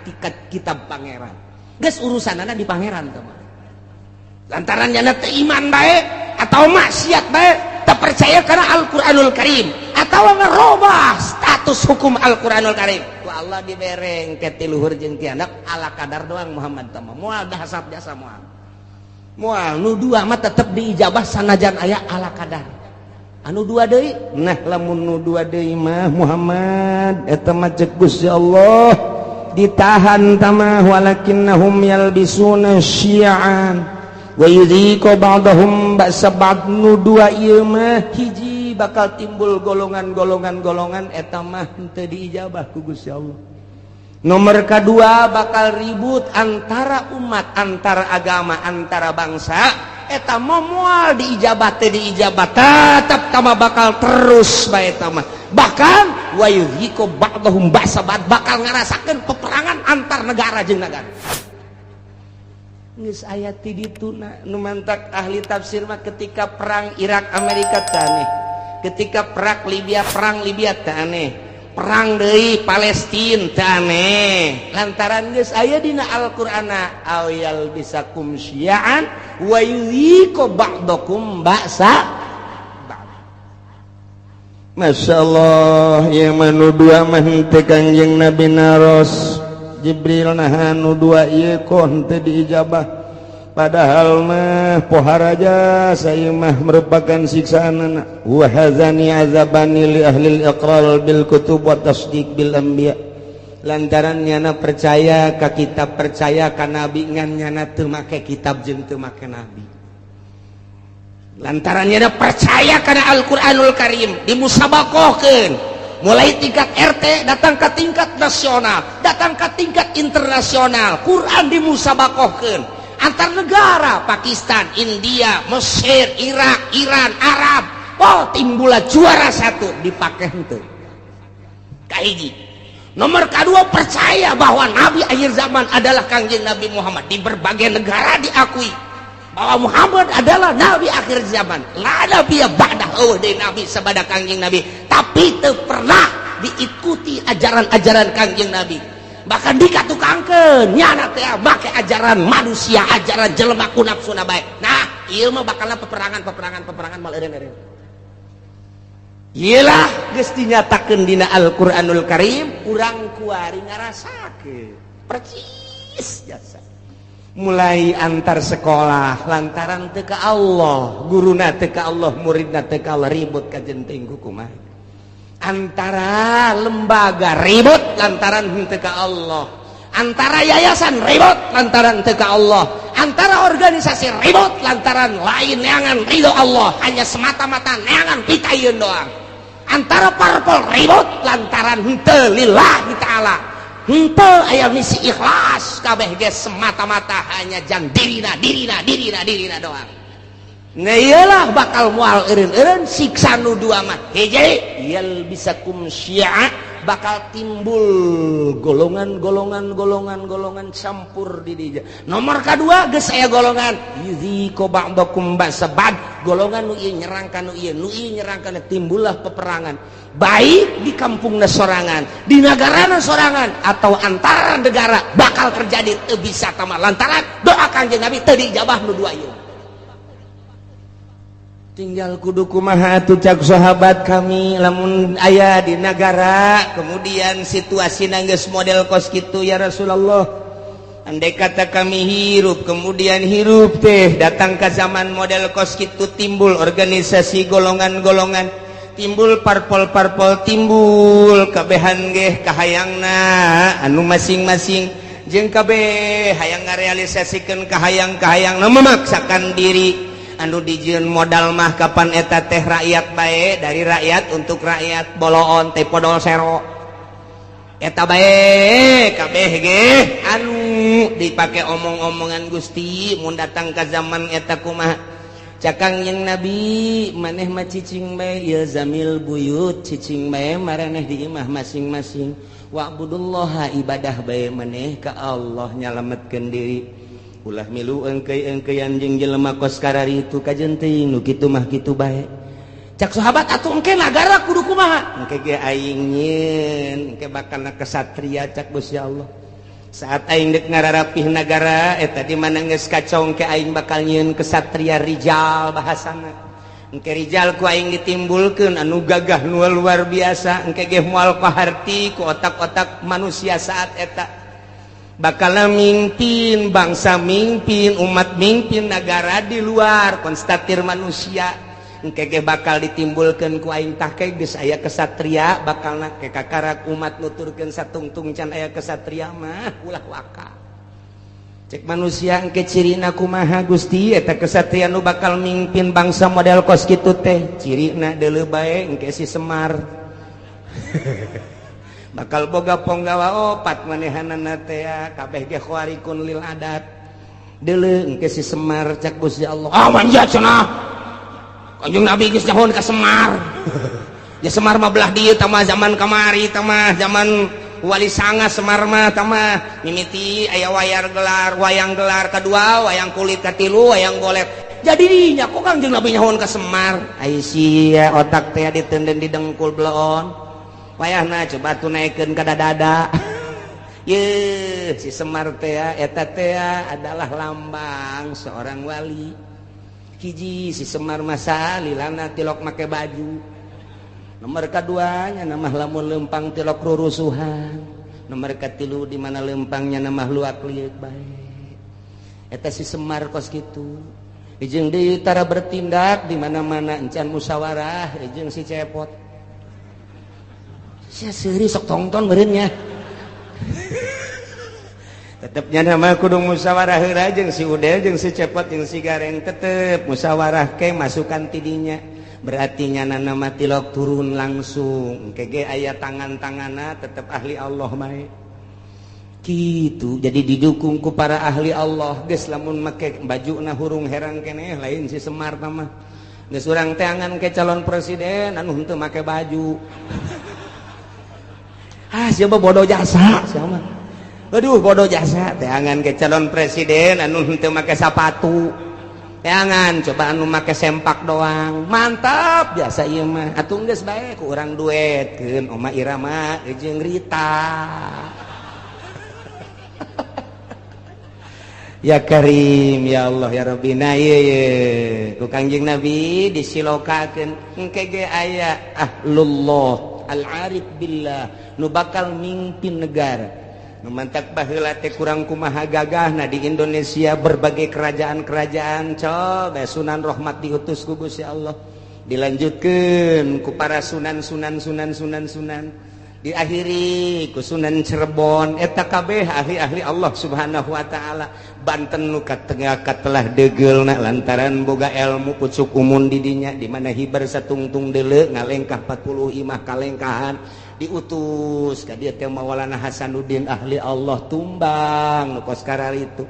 kitab pangeran, geus urusanana di pangeran teh mah. Lantaran nyana teu iman bae atau maksiat bae, teu percaya karena Al-Qur'anul Karim atau ngerobah status hukum Al-Qur'anul Karim, ku Allah dibereng ke ti luhur jeung ti handap ala kadar doang. Muhammad teh mah moal dahasat jasa, moal, moal. Nu dua mah tetep diijabah sanajan aya ala kadar. Anu dua deui, nah, lamun nu dua deui mah, Muhammad, eta mah cek Gusti Allah ditahan tamah, walakinnahum yalbisuna syi'an wa yudhiqu ba'dahum ba'sa ba'd. Nu dua ieu mah, hiji, bakal timbul golongan-golongan golongan, eta mah henteu diijabah ku Gusti Allah. Nomor kedua, bakal ribut antara umat, antara agama, antara bangsa, eta mah moal diijabah teh, diijabah tetap tama, bakal terus bae eta mah. Bahkan wa yudhiqu ba'dahum ba'sa ba'd, bakal ngarasakeun peperangan antar negara jeung negara. Geus aya ti dituna. Nu mantak ahli tafsir mah, ketika perang Irak Amerika teh aneh, ketika perang Libya teh aneh, perang deui Palestina teh aneh, lantaran geus aya dina Al-Qur'ana aw yalbisakum syi'an wa yudhiqu ba'dakum ba'sa ba'd. Masya Allah, yang manu dua mah henteu. Kangjeng Nabi naros Jibril, nah, nu dua ieu kok henteu diijabah, padahal mah poharaja saya mah merupakan siksaan? Wa hadzani azabani li ahli iqrar bil kutub wa tasdiq bil anbiya. Lantaran nyana percaya ka kitab, percaya ka nabi, ngan nyana teu make kitab jeung teu make nabi. Lantaran nyana percaya kana Al-Qur'anul Karim, dimusabakohkeun mulai tingkat RT, datang ke tingkat nasional, datang ke tingkat internasional. Quran dimusabakohkeun antar negara, Pakistan, India, Mesir, Irak, Iran, Arab. Oh, timbullah juara satu, dipakai henteu. Kahiji, nomor kedua, percaya bahwa nabi akhir zaman adalah Kangjeng Nabi Muhammad. Di berbagai negara diakui bahwa Muhammad adalah nabi akhir zaman, la nabi ba'dah, eueuh deui nabi sabada Kangjeng Nabi, tapi teu pernah diikuti ajaran-ajaran Kangjeng Nabi. Bahkan dikatukangkeun nyana teh make ajaran manusia, ajaran jelema ku nafsuna bae. Nah, ieu mah bakalna peperangan, peperangan, peperangan, mal eureun-eureun. Iyalah, geus dinyatakeun dina Al-Qur'anul Karim, urang kuari ngarasakeun percis jasa. Mulai antar sekolah lantaran teu ka Allah, guruna teu ka Allah, muridna teu ka Allah, ribut kajenting kumaha. Antara lembaga ribut lantaran henteu ka Allah, antara yayasan ribut lantaran teu ka Allah, antara organisasi ribut lantaran lain neangan ridho Allah, hanya semata-mata neangan pitayun doang. Antara parpol ribut lantaran henteu lillahi ta'ala, henteu aya misi ikhlas, kabeh ge semata-mata hanya jang dirina, dirina, dirina, dirina doang. Nah, iyalah, bakal mual eureun-eureun siksa nu dua mah. Hiji, yalbisakum syi'a, bakal timbul golongan-golongan, golongan-golongan campur di dinya. Nomor kedua, geus aya golongan yudziqu ba'dakum ba'sa ba'd, golongan nu ieu nyerang ka nu ieu, nu ieu nyerang ka nu, timbullah peperangan, baik di kampungna sorangan, di negarana sorangan, atau antara negara bakal terjadi. Teu bisa tama lantaran doa Kangjeng Nabi teu diijabah nu dua ieu. Tinggal kudu kumaha atuh? Cak sahabat kami, lamun aya di negara kemudian situasi nangges model kos kitu, ya Rasulullah, andai kata kami hirup, kemudian hirup teh datang ke zaman model kos kitu, timbul organisasi golongan-golongan, timbul parpol-parpol, timbul kabehan geh kahayangna anu masing-masing, jeung kabeh hayang ngarealisasikeun kahayang-kahayang, memaksakan diri. anu dijieun modal mah kapan eta teh rakyat bae, dari rakyat untuk rakyat, boloon teh podol sero eta bae kabeh ge anu dipake omong-omongan Gusti mun datang ka zaman eta kumaha. Cak Kangjeng Nabi maneh mah cicing bae ilzamil buyut, cicing bae maraneh di imah masing-masing, wa'budullaha ibadah bae maneh ka Allah nyalametkeun diri, ulah milu engkei-engkeian jeung jelema kos kararitu kajen teuing nu kitu mah kitu bae. Cak sahabat atuh engke nagara kudu kumaha, engke ge aing nyieun engke bakalna kesatria. Cak Gusti Allah saat aing dek ngararapih nagara eta di mana geus kacong ke aing bakal nyieun kesatria rijal bahasana, engke rijal ku aing ditimbulkeun anu gagah nu luar biasa, engke ge moal kaharti ku otak-otak manusia saat eta bakal mimpin bangsa, mimpin umat, mimpin nagara di luar konstatir manusia, engke ge bakal ditimbulkeun ku aing. Tah ke geus aya kesatria bakalna ke kakarak umat nuturkeun satungtung can aya kesatria mah ulah waka. Cek manusia engke cirina kumaha Gusti eta kesatria nu bakal mimpin bangsa model kos kitu teh, cirina deuleu bae engke si Semar bakal boga ponggawa opat manehanana teh kabeh ge khawarikun lil adat, deuleu engke si Semar. Cak Gusti Allah ah manja cenah Kanjeng Nabi geus nyahoan ka Semar. Ya Semar mah belah dieu tah mah zaman kamari tah mah zaman Wali Sanga Semar mah tah mah mimiti aya wayar gelar, wayang gelar kedua, wayang kulit katilu, wayang golet. Jadi nya kok Kanjeng Nabi nyahoan ka Semar? Ai sia otak teh ditenden di dengkul bleon. Wayahna coba tuh naikeun ka dada. Ye si Semar teh eta teh adalah lambang seorang wali. Hiji si Semar masa lilana tilok make baju, nomor keduanya nama lamun lempang tilok rurusuhan, nomor katilu di mana lempangnya nama luak liuk bae. Eta si Semar kos kitu jeung deui tara bertindak di mana-mana encan musyawarah jeung si Cepot. Sia seuri sok tongton meureun nya. Tetepnya nama kudu musyawarah heula jeung si Udel jeung si Cepot jeung si Gareng, tetep musyawarah ke masukan tidinya, berarti nyana nama tilok turun langsung engke ge aya tangan-tanganna tetep ahli Allah bae kitu. Jadi didukung ku para ahli Allah geus lamun make bajuna hurung herang keneh lain si Semar mah geus urang teangan ke calon presiden anu henteu make baju. Ah siapa bodoh jasa siapa. Aduh bodoh jasa teangan ke calon presiden anu henteu make sapatu, teangan coba anu make sempak doang mantap biasa ieu mah atuh geus bae ku urang duetkeun Oma Irama jeung Rita. Ya Karim ya Allah ya Rabbi. Nah ieu ye ku Kangjeng Nabi disilokakeun engke ge aya ahlullah al-arif billah nu bakal mimpin negara. Mantak baheula teh kurang kumaha gagahna di Indonesia berbagai kerajaan-kerajaan coba Sunan Rahmat diutus ku Gusti Allah dilanjutkeun ku para sunan sunan sunan sunan sunan diakhiri ku Sunan Cirebon eta kabeh ahli-ahli Allah Subhanahu wa taala. Banten nu katengah katelah deugeulna lantaran boga ilmu pucuk umun di dinya di mana hibar satungtung deuleu ngalengkah 40 imah kalengkahan diutus ka dieu teh Maulana Hasanuddin ahli Allah tumbang nu kos kararitu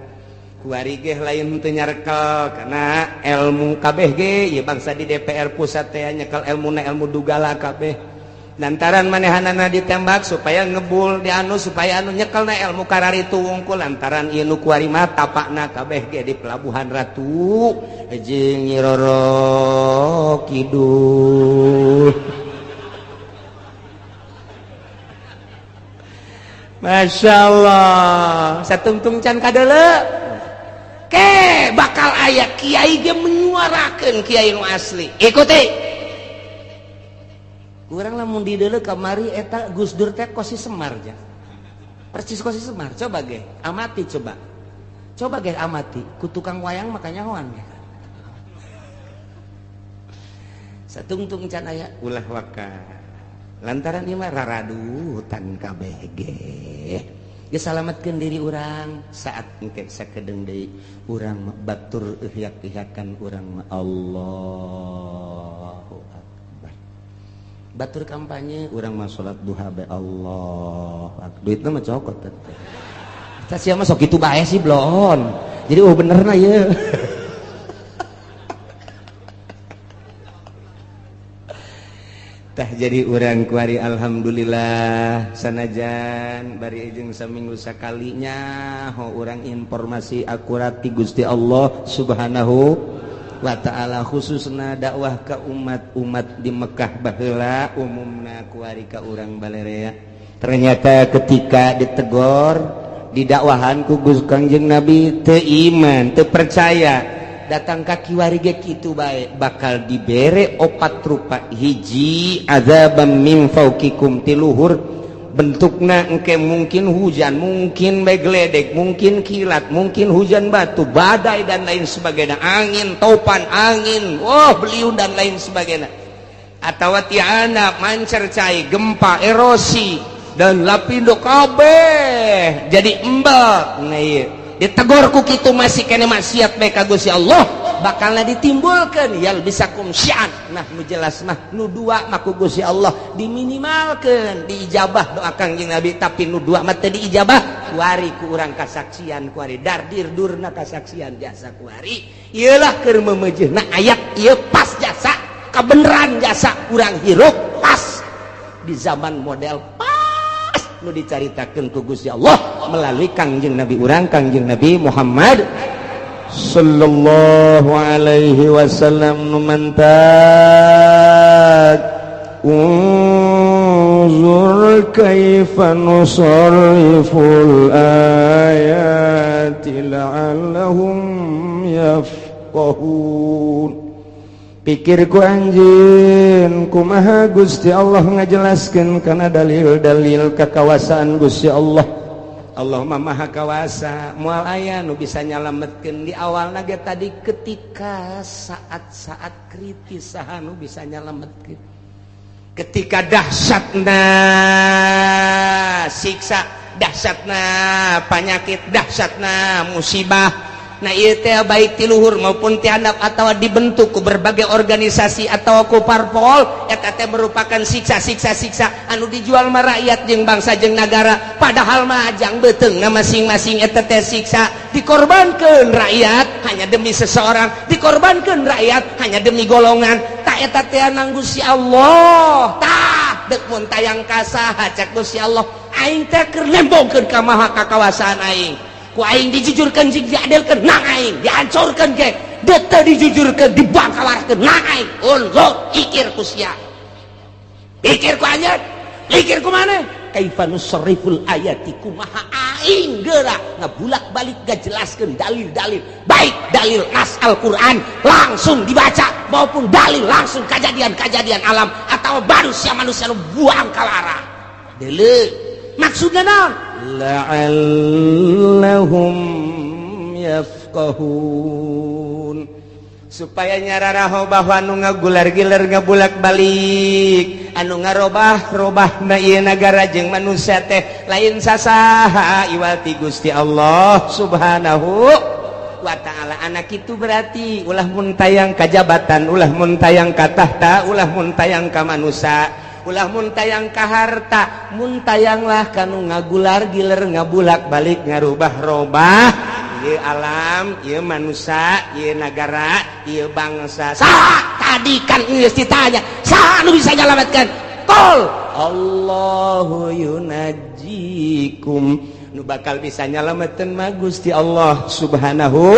kuari ge lain teu nyarkel kana ilmu kabeh ge ieu bangsa di DPR pusat teh nyekel ilmuna ilmu dugala kabeh lantaran manehanana ditembak supaya ngebul di anu supaya anu nyekelna ilmu kararitu wungkul lantaran ieu nu kuari mah tapakna kabeh ge di Pelabuhan Ratu jeung Nyi Roro Kidul. Masya Allah satungtung can kadeuleu ke bakal aya kiai ge menyuarakeun kiai nu asli ikuti kurang lamun di deuleu kamari eta Gus Dur teh kosi Semar ja persis kosi Semar coba ge amati coba coba ge amati ku tukang wayang makanya hoan ge satungtung can aya ulah waka lantaran ieu mah raradutan kabeh ge Geus salametkeun diri urang saat engke sakedeung deui urang batur ihyak-ihyakan urang Allahu akbar. Batur kampanye urang mah salat duha bae Allah. Duitna mah cokot teh. Tah sia mah sok kitu bae sih bloon. Jadi oh benerna ieu. Tah jadi urang kuari alhamdulillah sanajan bari jeung saminggu sakalinya ho urang informasi akurat ti Gusti Allah Subhanahu wa ta'ala, khususna dakwah ka umat-umat di Mekah baheula umumna kuari ka urang balerea. Ternyata ketika ditegor didakwahan ku Gusti Kangjeng Nabi teu iman teu percaya, datang ka kiwari ge kitu bae bakal dibere opat rupa. Hiji azabam min fauqikum, ti luhur bentukna engke mungkin hujan, mungkin bae geledek, mungkin kilat, mungkin hujan batu, badai dan lain sebagainya, angin topan, angin oh beliung dan lain sebagainya, atawa tiana mancer cai, gempa, erosi dan lapindo kabeh jadi embel. Nah ieu ditegor ku kitu masih kene maksiat bae ka Gusti Allah bakalna ditimbulkeun yal bisakum syi'an. Nah nu jelas mah nu dua mah ku Gusti Allah diminimalkeun diijabah doa Kangjeng Nabi, tapi nu dua mah teu diijabah kuari ku urang kasaksian kuari dardir durna kasaksian jasa kuari ieulah keur memejeuna ayat ieu pas jasa kabeneran jasa urang hirup pas di zaman model pas nu dicaritakeun ku Gusti Allah melalui Kangjeng Nabi urang Kangjeng Nabi Muhammad sallallahu alaihi wasallam. Nu mantak unzur kaifa nusarriful ayati la'allahum yafqahun. Pikirku anjeun kumaha Gusti Allah ngajelaskeun kana dalil-dalil kakawasaan Gusti Allah. Allah mah maha kawasa, moal aya nu bisa nyalametkeun di awalna ge tadi ketika saat-saat kritis saha nu bisa nyalametkeun. Ketika dahsyatna siksa, dahsyatna penyakit, dahsyatna musibah. Nah ieu teh baik ti luhur maupun ti handap atawa dibentuk ku berbagai organisasi atau ku parpol, eta teh merupakan siksa-siksa-siksa anu dijual mah rakyat jeung bangsa jeung nagara, padahal mah jang beuteungna masing-masing eta teh siksa. Dikorbankeun rakyat hanya demi seseorang, dikorbankeun rakyat hanya demi golongan. Tak eta teh nang Gusti Allah. Tah deuk mun tayang ka saha cek Gusti Allah, aing teh keur nembongkeun ka maha kakawasaan aing. Ku aing dijujurkeun jeung diadilkeun nang aing, dihancurkeun ge deuk teu dijujurkeun dibangkawarkeun nang aing. Unzur ikir ku sia, pikir ku anjeun, pikir ku maneh. Kaifa nusarriful ayati, kumaha aing geura ngabulak-balik ngajelaskeun dalil-dalil, baik dalil nas Al-Qur'an langsung dibaca maupun dalil langsung kejadian-kejadian alam atau manusia-manusia nu buang kalara. Deuleu maksudna naon? La'allahum yafqahun, supaya nyararaho bahwa anu ngagular-giler ngabulak-balik anu ngarobah-robahna ieu nagara jeung manusia teh lain sasaha iwal ti Gusti Allah Subhanahu wa ta'ala. Anak itu berarti ulah mun tayang ka jabatan, ulah mun tayang ka tahta, ulah mun tayang ka manusia, ulah mun tayang ka harta, mun tayanglah kanu ngagular giler ngabulak balik ngarubah-robah ieu alam, ieu manusia, ieu nagara, ieu bangsa. Saha tadi kan geus ditanya, saha nu bisa nyalametkeun? Qul Allahu yunajjikum, nu bakal bisa nyalametkeun mah Gusti Allah Subhanahu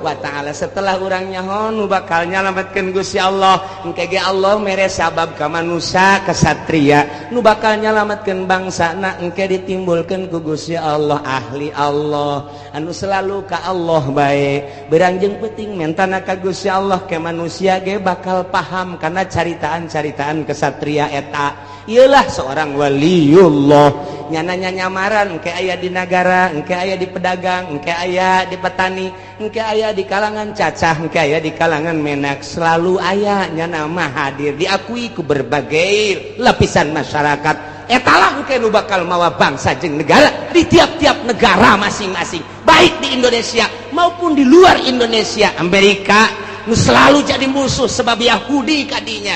wa ta'ala. Setelah urang nyaho nu bakal nyalametkeun Gusti Allah, engke ge Allah mere sabab ka manusia kesatria nu bakal nyalametkeun bangsana, engke ditimbulkeun ku Gusti Allah ahli Allah anu selalu ka Allah bae berang jeung penting mentana ka Gusti Allah ke manusia ge bakal paham karena caritaan-caritaan kesatria eta. Iyalah seorang waliullah nyananya nyamaran engke aya di nagara, engke aya di pedagang, engke aya di petani, engke aya di kalangan cacah, engke aya di kalangan menak, selalu aya nyana mah hadir diakui ku berbagai lapisan masyarakat. Etalah nu bakal mawa bangsa jeung negara di tiap-tiap negara masing-masing, baik di Indonesia maupun di luar Indonesia. Amerika nu selalu jadi musuh sebab Yahudi kadinya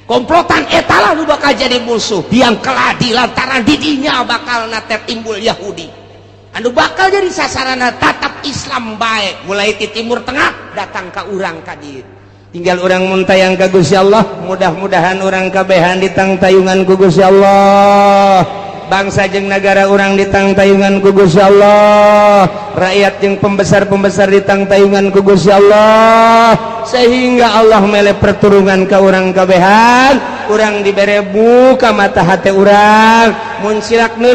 komplotan, etalah nu bakal jadi musuh biang keladi, lantaran didinya bakal nate timbul Yahudi anu bakal jadi sasaran tatap Islam baik, mulai di Timur Tengah datang ke urang ka dieu. Tinggal urang muntayang ka Gusti Allah, mudah-mudahan urang kabehan ditangtayungan ku Gusti Allah, bangsa jeung negara urang ditangtayungan ku Gusti Allah, rakyat jeung pembesar-pembesar ditangtayungan ku Gusti Allah, sehingga Allah mele perturungan ka urang kabehan. Urang dibere buka mata hati urang, mun silak neuleuh.